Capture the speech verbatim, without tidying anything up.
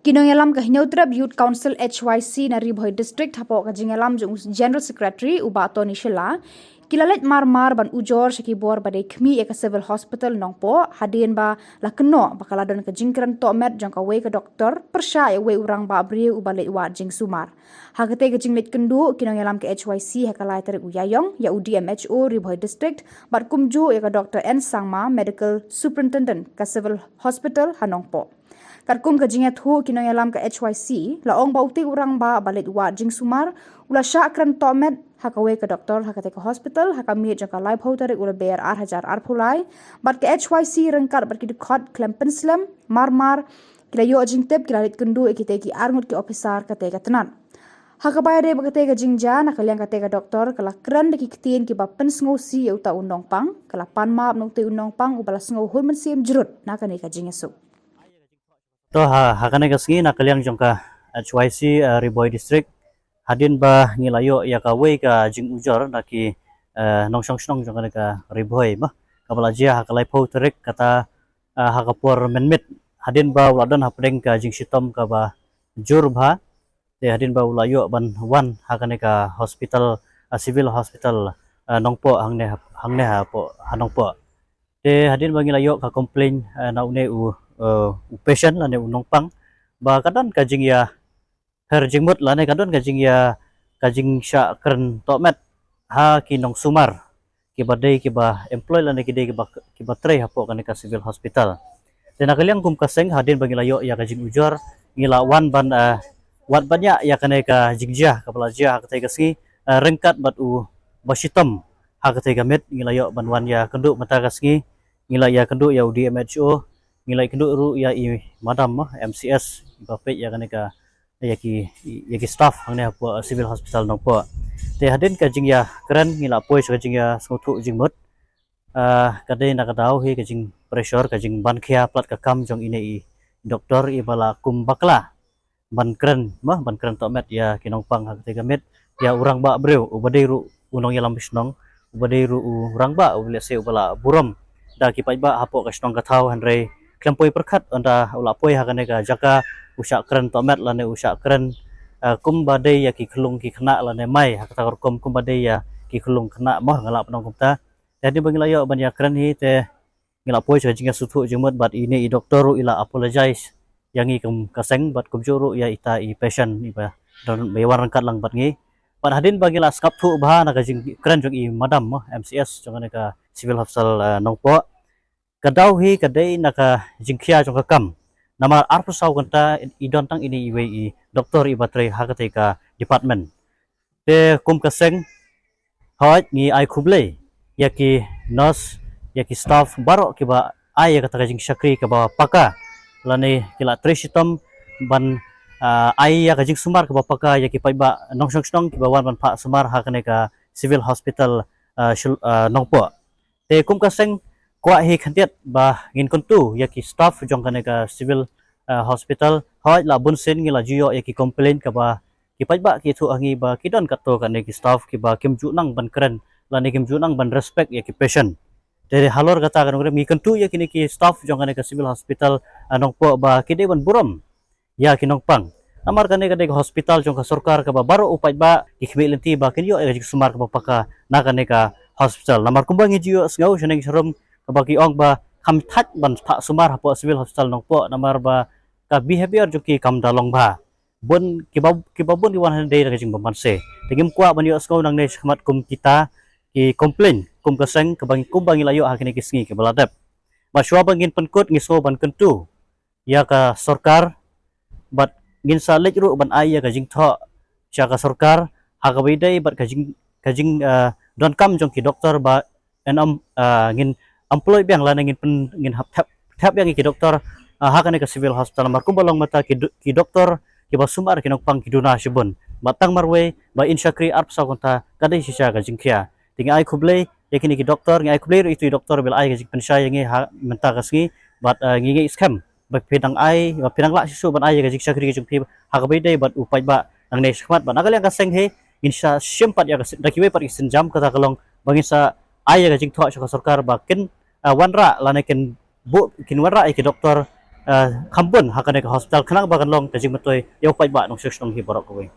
Ki nongïalam ka Hynñiewtrep Youth Council H Y C na Ri Bhoi District hapoh ka jingïalam jong u General Secretary u Bah Tony Shylla, ki la leit mar mar ban ujor sha ki bor ba dei khmih ïa ka Civil Hospital Nongpoh hadien ba la kynnoh ba ka la don ka jingkren tohmet jong kawei ka doktor pyrshah ïa uwei u rangbah briew uba leit wad jingsumar. Ha katei ka jingleit kynduh, ki nongïalam ka H Y C ha ka lai tarik u Ïaïong ïa u D M H O Ri Bhoi District bad kumjuh ïa ka Doctor N Sangma, Medical Superintendent ka Civil Hospital ha Nongpoh. Katkum ka jingïathuh, ki nongïalam ka H Y C la ong ba utei u rangbah ba leit wad jingsumar u la shah kren tohmet ha kawei ka doktor ha katei ka hospital ha ka miet jong ka laiphew tarik u Lber ar hajar arphew lai, bad ka H Y C ryngkat bad ki dkhot khlem pynslem mar mar ki la ïoh jingtip, ki la leit kynduh ïa kitei ki arngut ki ophisar katei ka tnat. Ha kaba ïadei bad katei ka jingjia, na ka liang katei ka doktor ka la kren da ki ktien kiba pynsngewsih ïa uta u nongpang, ka la pan map na utei u nongpang uba la sngew hun mynsiem jrut na kane ka jingïasuk. To ha, ha kane ka sngi na ka liang jong ka H Y C, eh, Ri Bhoi District, hadien ba ngi la ïoh ïa kawei ka jingujor na ki, eh, nongshong shnong jong kane ka Ri Bhoi, ma kaba la jia ha ka laiphew tarik kata, eh, ha ka por mynmiet, hadien ba u la don hapdeng ka jingshitom kaba jur bha. Te hadien ba u la ïoh ban wan ha kane ka hospital, ah, Civil Hospital, ah, Nongpoh hangne, hangne hapoh ha Nongpoh. Te hadien ba ngi la ïoh ka complain, ah, na une u, eh, u patient lane u nongpang ba ka don ka jingïapher jingmut lane ka don ka jingïa, ka jingshah kren tohmet ha ki nongsumar kiba dei kiba employ lane ki dei kiba, kiba trei hapoh kane ka Civil Hospital. Te na ka liang kum ka seng, hadien ba ngi la ïoh ïa ka jingujor, ngi la wan ban, eh, wad ban ïa, ïa kane ka jingjia kaba la jia ha katei ka sngi, eh, ryngkat bad uba shitom ha katei ka miet. Ngi la ïoh ban wan ïakynduh mynta ka sngi, ngi la ïakynduh ïa u D M H O, ngi la ïakynduh ruh ïa i madam, eh, M C S ba peit ïa kane ka, ïa ki, ïa ki staff hangne hapoh, eh, Civil Hospital Nongpoh. Te hadien ka jingïakren ngi la poi sha ka jingïasngewthuh jingmut. Ah, ka dei na ka daw hi ka jingpressure, ka jingbankhia palat ka kam jong ine i doktor iba la kum bakla ban kren, ma ban kren tohmet ïa ki nongpang ha katei ka miet, ïa u rangbah briew uba dei ruh u nongïalam shnong, uba dei ruh u rangbah uba lehse uba la burom da ki paidbah hapoh ka shnong ka thaw, hynrei khlem poi pyrkhat ynda u la poi ha kane ka jaka u shah kren tohmet lane u shah kren, eh, kumba dei ïa ki khyllung ki khynnah lane mai ha kata ka rukom kumba dei ïa ki khyllung khynnah, ma nga lah ban ong kumta. Te hadien ba ngi la ïoh ban ïakren hi te ngi la poi sha ka jingïasngewthuh jingmut bad ine i doktor ruh i la apologize ïa ngi kum ka seng bad kumjuh ruh ïa ita i patient iba don ba ïa wan ryngkat lang bad ngi. Bad hadien ba ngi la sngap thuh bha na ka jingkren jong i madam, ma M C S jong kane ka Civil Hospital, eh, Nongpoh, ka daw hi ka dei na ka jingkhia jong ka kam. Namar arphew saw kynta i don tang ine iwei i doktor iba trei ha katei ka department. Te kum ka seng, hooid ngi ai khublei ïa ki nurse, ïa ki staff baroh kiba ai ïa kata ka jingshakri kaba paka lane ki la trei shitom ban, ah, ai ïa ka jingsumar kaba paka ïa ki paidbah nongshong shnong kiba wan ban phah sumar ha kane ka Civil Hospital, ah, Shil-, ah, Nongpoh. Te kum ka seng kwah hi khyndiat ba ngin kyntu ïa ki staff jong kane ka Civil, ah, Hospital, hooid la bun sien ngi la ju ïoh ïa ki complain kaba ki paidbah ki ïathuh ha ngi ba ki don katto katne ki staff kiba kim ju nang ban kren lane kim ju nang ban respect ïa ki patient. Te halor kata ka nongrim ngi kyntu ïa kine ki staff jong kane ka Civil Hospital, ah, Nongpoh ba ki dei ban burom ïa ki nongpang. Namar kane ka dei ka hospital jong ka sorkar kaba baroh u paidbah ki khmih lynti ba kin ïoh ïa ka jingsumar kaba paka na kane ka hospital. Namar kumba ngi ju ïohsngew shaneng sharum kaba ki ong ba kham thait ban phah sumar hapoh Civil Hospital Nongpoh namar ba ka behavior jong ki kam da long bha. Bun kiba, kiba bun ki wan hangne dei da ka jingbymman se. Te ngim kwah ban ïohsngew nangne shakhmat kum kita ki complain kum ka seng kaba ngi, kumba ngi la ïoh ha kine ki sngi kiba la dep. Bad shuwa ba ngin pynkut ngi sngew ban kyntu ïa ka sorkar bad ngin sa leit ruh ban ai ïa ka jingthoh sha ka sorkar ha kaba ïadei bad ka jing, ka jing, eh, donkam jong ki doktor ba ngin ym, ah, ngin employ biang lane ngin pyn, ngin hap thep, thep biang ïa ki doktor, ah, ha kane ka Civil Hospital. Namar kumba long mynta ki do-, ki doktor kiba sumar ki nongpang ki duna shibun. Bad tang marwei ba in shakri arphew saw kynta ka dei shisha ka jingkhia. Te ngi ai khublei ïa kine ki doktor, ngi ai khublei ruh ïa itu i doktor ba la ai ka jingpynshai ïa ngi ha mynta ka sngi bad, ah, ngi ngeit skhem ba phi dang ai, ba phi dang lah shisha ban ai ïa ka jingshakri ka jong phi ha kaba ïadei bad u paidbah nangne shakhmat. Bad na ka liang ka seng hi ngin sa shim pat ïa ka si-, da kiwei pat ki sienjam, kata ka long ba ngin sa ai ïa ka jingthoh sha ka sorkar ba kin, ah, wanrah lane kin buh, kin wanrah ïa ki doktor eh, kham bun ha kane ka hospital khnang ba kan long ka jingmyntoi ïa u paidbah nongshong shnong hi baroh kawei.